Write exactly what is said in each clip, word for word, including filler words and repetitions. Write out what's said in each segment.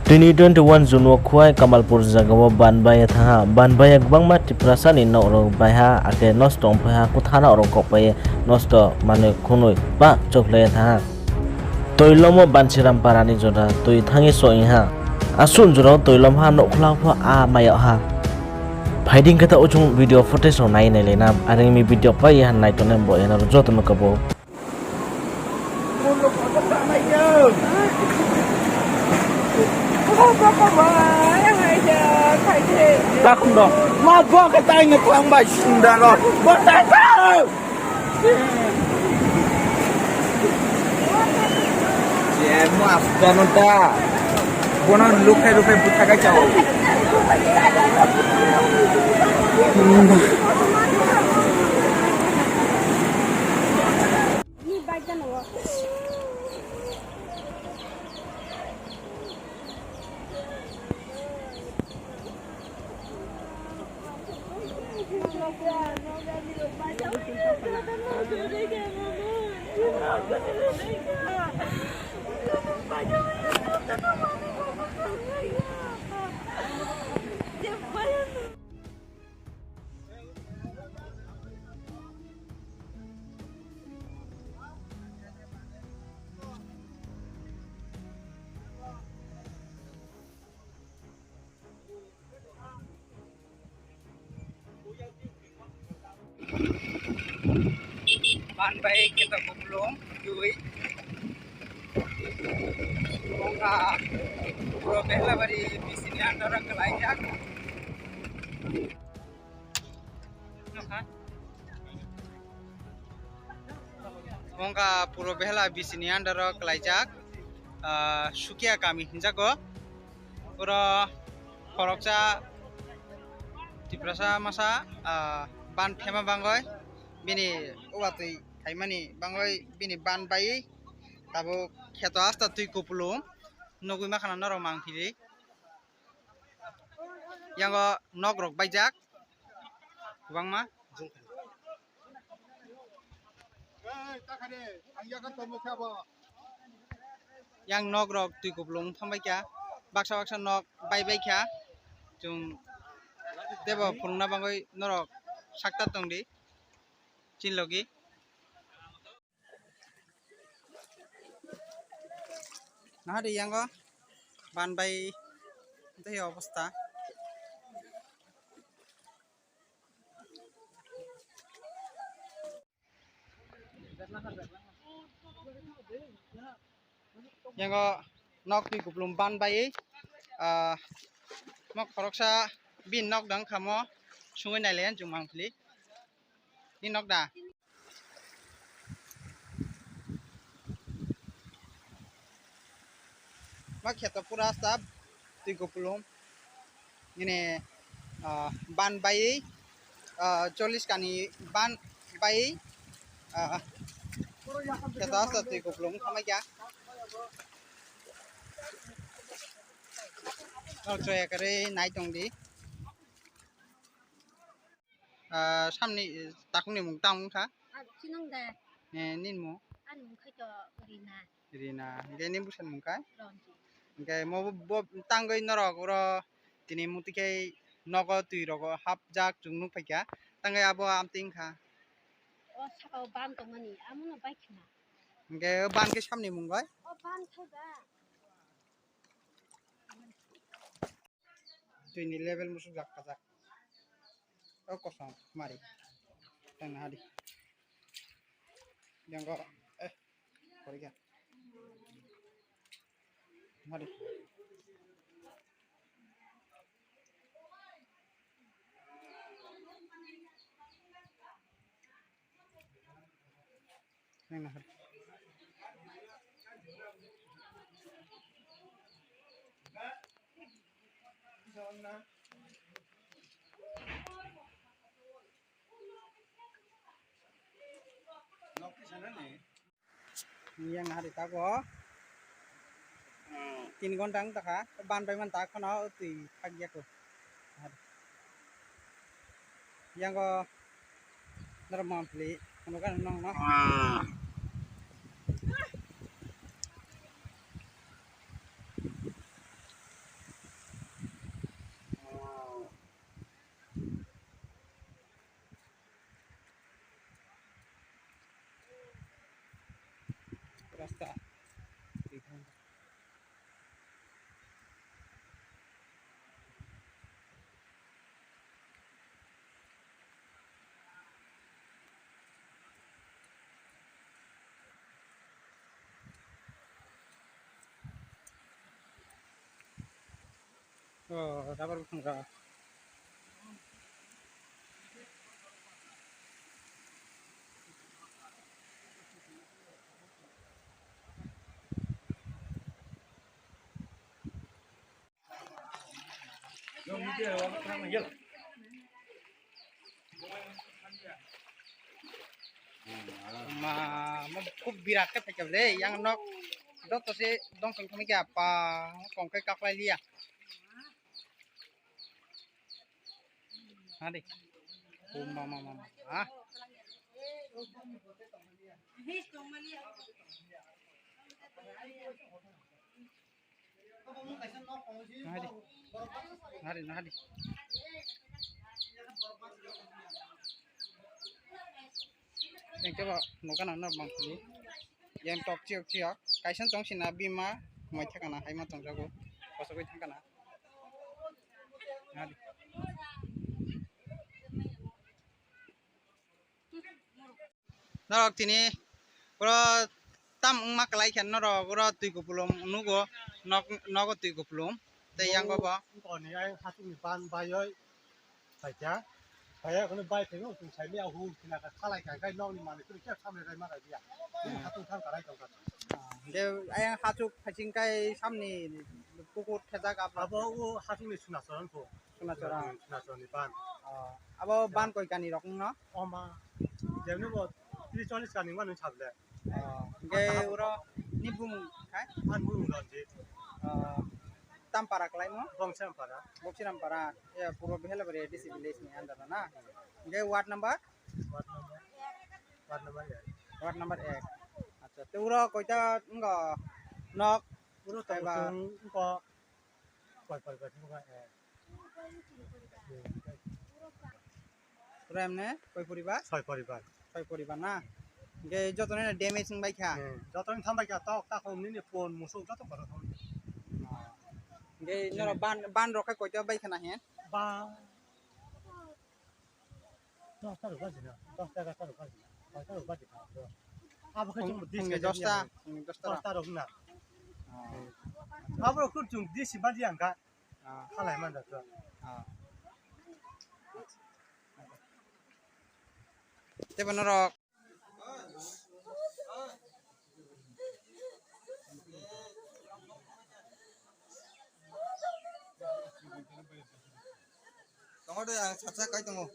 Tini twenty one June wo Khowai Kamalpur zaga wo ban bai ye thanng ha. Ban bai ye gbangma Tiprasa ni nouh rao bai ha, akhe nosto ongpai ha, kutha nouh rao kaupai ye nosto manoi khunoi pah chouhlai ye thanng ha. Toilom wo Bansiram para ni jora toi thanng ye soh ha. Asuh jora wo toilom ha, nouhkhla pho a mai yag ha. Phai di khe taoh chung video footage rao nai nailai na, are ong mi video pai ye ha nai tongnai bo ye nrao joto no kabo. Takhum dong. Ma bo khe tai no thang bai sung da ro. Bo tai ta. Ye mo afgano da. Bono lukhe lukhe butha kai chao. Ban bai khe to kuplung tui. Bongkha Puro Behlabari B C ni under o kalaijak. Bongkha Puro Behla B C ni under o kalaijak, ah, Sukia kami hinjago. Oro khoroksa Tiprasa masa, ah, ban phema bangoi, bini uatoi khaimani bangoi, bini ban bai tabuk kheto asta tui kupulung nugwi makhana norok mangphili. Yango nok rok baijak kwbangma. Yang nok rok twi kupulung thangbai kha, baksa baksa nok bai bai kha. Chwng teibo phunukna bagwi norok sakta tongdi, chini logi. Nahari yango ban bai tei obostha. Yango nok twi kupulung ban bai, ah, nok khoroksa bini nok dang khamo sungwi nailai ang chwng mangpili. Ni nok da? Ma kheto pura sab twi kupulung. Nini, ah, ban bai, ah, chollish kani ban bai, ah, kheto asta twi kupulung thamai kha. Nokchoi akarwi nai tongdi. Ah, samni, eh, takhukni mung tang wngkha? Ah, chinong de. Eh, nini mung? Ani mung khai to Rina. Rina. Hingke nini bwsani mung khai? Ronjit. Hingke mo bo, bo tangwi norok oro tini muti khai nogo twi rogo hapjak chwng nukphaikha. Tangwi abo amtwi wngkha. O saka o ban tongmani, amono bai khna. Hingke o ban khe samni mung bai? O ban khai ba. Twi ni level musuk jak kajak. O kosom mari. Tang na hadi. Yang ko, eh, kori kya? Hadi. Nang na. Yang hari tako. Tin gonta wng tongkha, ban bai man ta kheno twi thak ya kho. Yang o norok mangpili, kono kan nong no. Oh, rubber bwsong rok. Ma, ma, khub birat khe phaikha le, yang nok joto se dong tong thangmi khe apa, kong khe kaklai liya. Hadi. Khub ma, ma, ma, ma. Ha? Nahadi. Nahadi, nahadi. Yang khe bo nokha nang no bang sini. Yang tok chiok chiok. Kaisa tong sina bima. Mai thakana haima tongjago. Kosogwi thangkana. Nahadi. Norok tini oro tam wngma kwlai khe norok oro twi kupulung nugo, nok, nogo twi kupulung. Tei yang bo bo. Wngkha ni ayang hachuk ni ban bai oi phaikha. Phaiya kheno bai phai no chung saimaya hu khina kha khalai kha, khai nok ni manwi khe samle rai ma rai ya. Hachuk thang karai tong kha. De ayang hachuk phaising kai samni pukur thejak abo. Abo o hachuk ni Sunachoran pho. Sunachoran. Sunachoran ni ban. Oh, abo ban koi kani rok wngno? Oma. Jemni bo tris chollis kani wngmano sable. Oh, hingke uro ni bumung khai? An bumung Ranjit. Oh, tam para kelaimo? Bongsiram para. Bongsiram para. Ya, puro Behelabari A D C village ni under na. Hingke ward number? Ward number. Ward number ek. Ward number ek. Acha, te uro koita wngkha nok? Uro taiba. Tongo wngkha Koi poribar wngkha, eh. Pura emne koi poribar? Soi poribar. Soi poribar na? Hingke joto no damage wngbai kha? Hmm, joto no thambai kha, tok, takhum, nini phone, musuk joto kotor thambai kha. Hingke norok ban, ban rok khe koita bai khna he? Ban Dosta rok baji na, dosta, egarota rok baji na, dosta rok baji na. Abo khe chung phungni dis dosta, phungni dosta rok. Dosta rok na. Oh. Abo rok khe chung dis baji ang kha. Ah. Khalai man da khe. Ah. Tei bo norok. Tongo de, ang sasa kai tongo.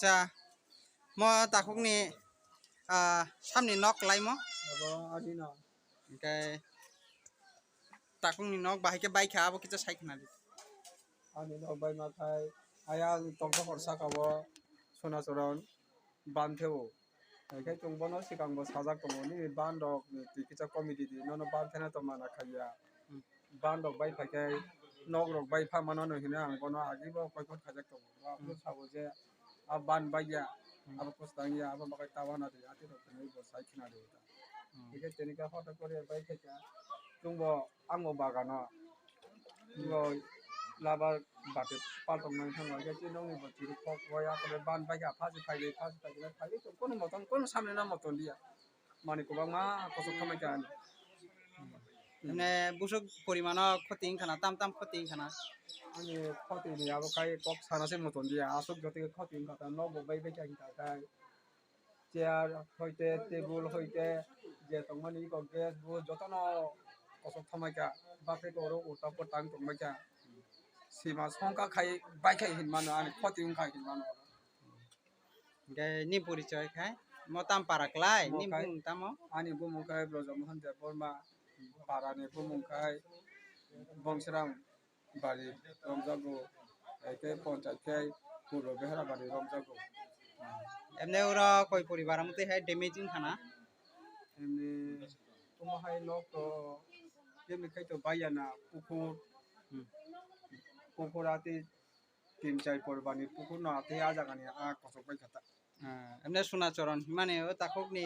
Acha, mo takhuk ni, ah, samni nok kelaimo? Abo ani nok. Hingke takhuk ni nok bahai khe bai kha, abo kisa sai khna di. Ani nok bai ma khai, ayang tongthok hor saka o Sonachoron ban the o. Hai khe chung bono sikang bo sajak tongo, nini ban rok ni twi kisa committee di, nono ban the na tong mana khai ya. Hmm. Ban rok bai phai khe nok rok bai pha mano no hino ang bono agi bo koiphor khaijak tongo. Bo abo sabo je a ban bai ya, abo kwstang ya, abo bakai tawa na di, ati rok hinwi bo sai khna di ta. Hmm. Hingke tini khe hotok kori bai khe kha, chwngbo ang bo bagano, bo laba bati paltong nang thang bai khe, chini nokni bo chiri kok bai, akore ban bai khe, phasi phai di, phasi phai di, phai di, chwng kono motom, kono samni na motom diya. Mani kwbangma kosok khamai kha ani. Mane busuk porimano khoti wngkha na, tam tam khoti wngkha na? Ani khoti ni abo kai kok sana se motom diya, aswk joto khe khoti wngkha ta, nok bo bai bai kha wngkha kai. Chair hoite, table hoite, je tongmani iko gas bo jotono kosok thamai kha, bakhe koro uta potang tongmai kha. Sima songkha khai bai khai hinmano, ani khoti wngkha hinmano. Hingke ni porichoi khai? Mo tam para klai, mo ni khai bumung tamo? Ani bumung khai Brojomohon Debbarma, para ni bumung khai Bongsiram bari romjago, hai khe ponchai khe Purbo Beherabari romjago. Emne oro koi poribar amtwi hai damage wngkha na? Emne omo hai nok to kemni khai to baiya na, pukur, Hmm. Pukur ati tin char porba ni pukur no ati a jaga ni a kochok bai kha ta. Ah, emne Suna Choron himani o takhuk ni,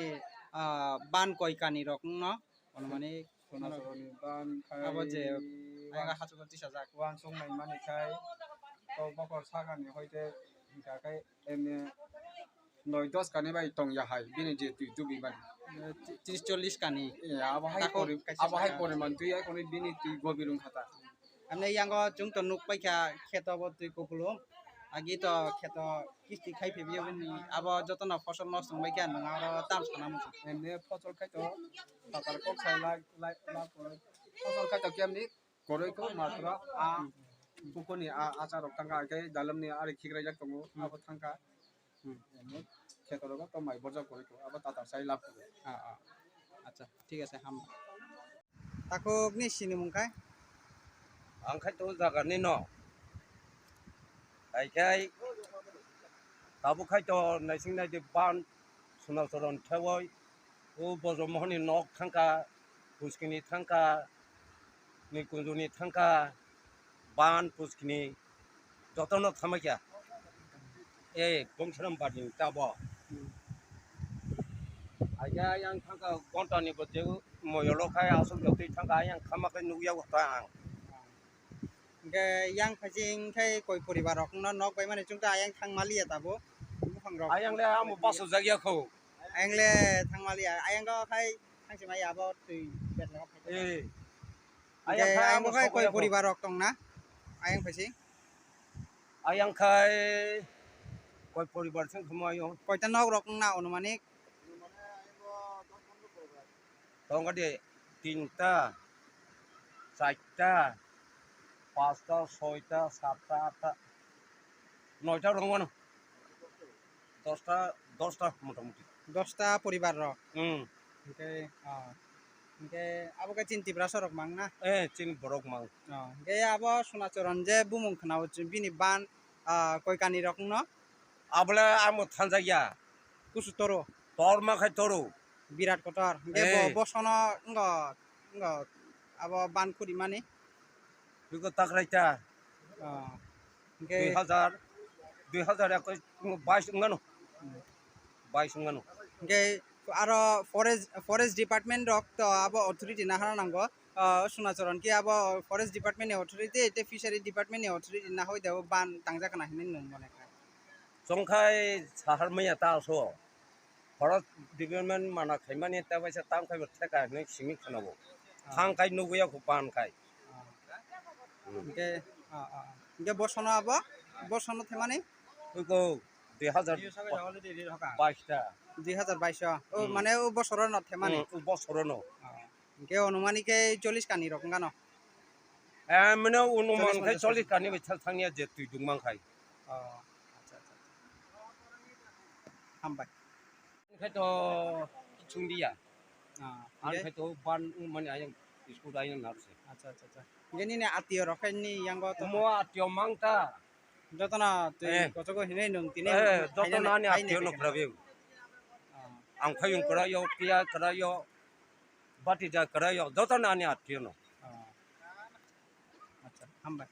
ah, ban koi kani rok no, ono mani Suna Choron ni ban khai abo je, ai ga hachuk tisajak. Wansong nai mani khai, to bokor saka ni hoite, hingka khai, emne noi dos kani bai tong ya hai, bini je tui tubi mani. Eh, ti-, tris chollis kani. Eh, abo hai takhuk pori-, kaisa abo hai saka. Poriman tui, ai koni bini tui gobi rung kha ta. Emne yango chung to nuk pai kha kheto bo tui kupulung. Agi to kheto kisti khai phi biyo bini. Abo joto no fosol nosto bai kha nung aro tam sana muchung. Emne fosol khai to tatar kok sai lai, lai, lai, fosol khai to kemni koroi ko matra a pukur ni a, achar rok thangkha, khe dalam ni ari khikraijak tongo, hmm, abo thangkha. Hmm. Emne kheto rok to mai borjak koroi ko, abo tatar sai lab ko. Ah, ah. Acha, thik ase, ham. Takhuk ni sinimung khai? Ang khai to jaga ni no. Hai khai, tabuk khai to naising nai di ban Suna Choron thewoi, o Bojor Mohon ni nok thangkha, Puskini thangkha, Nikunju ni thangkha, ban Puskini, joto no thamai kha. E, Gomsaram badi ni tabo. Hmm. Aja yang thangkha gonta ni bo je moyolo khai asol jotoi thangkha yang khama khai nukya ta ang. Hingke yang phaising khai koi poribar rok no nok bai mani chung ta ayang thang maliya tabo. Buphang rok. Ayang le amo baso jakya kho. Ayang le thang maliya. Ayang go khai thang si maya abo tui bet no khai. Eh. Hingke ayang khai ayang go amo khai sok koi ya kho. Poribar rok tong na? Ayang phaising. Ayang khai koi poribar sing khamo ayang. Koita nok rok na onumanik? Tongkha de tinta, charta, pasta, soita, satta, atta, noita rong mano. Dosta, dosta motamuti. Dosta poribar rok? Hmm. Hingke, ah, hingke abo khe chini Tiprasa rok mang na? Eh, chini borok mang. Oh, hingke abo Suna Choron je bumung khna o bini ban, ah, koi kani rok no? Abole amo thanjakya. Kusu toro. Torma khai toro. Birat kotor. Hingke bo, eh, bosono wngkha, wngkha abo ban khuri mani. Biko takraita. Oh. Hingke dui hazar, dui hazar ekus, bais wngano. Hmm. Bais wngano. Hingke aro forest, forest department rok to abo authority nahara nango. Ah, Suna Choron khe abo forest department ni authority, te fishery department ni authority nahoi de o ban tangjak na hinwi nung mone kha. Chongkhai sahar maya ta so. Forest department mana khaimani ta baisa tang khai bo theka hinwi simi khna bo. Ah. Thang khai nugwi ya kho ban khai. Ah. Hmm. Hingke, ah, ah, ah. Hingke bosono abo? Bosono themani? Oi ko, dui hazar bais ta. Dui hazar bais o. O, hmm, mane o bosoro no themani? Hmm, o bosoro no. Ah. Hingke onumani khe chollish kani rok wngkha no? Eh, mane onuman khe chollish kani bai thang thangya je twi dungmang khai. Oh, acha, acha, acha. Hambai. Khai to chungdiya. Ah, ang hingke? Khai to ban mani ayang school ayang narse. Acha, acha, acha. Hingke nini atiyo rok khai ni yango to? Omo atiyo mang ta. Jotono twi, eh, kochogo hinwi nung tini, eh, hai jotono nani, ani hai atiyo nani no khe. Kwrabi. Ah. Ang phayung kwraio, piya kwraio, batija kwraio, jotono ani atiyo no. Ah. Acha, hambai.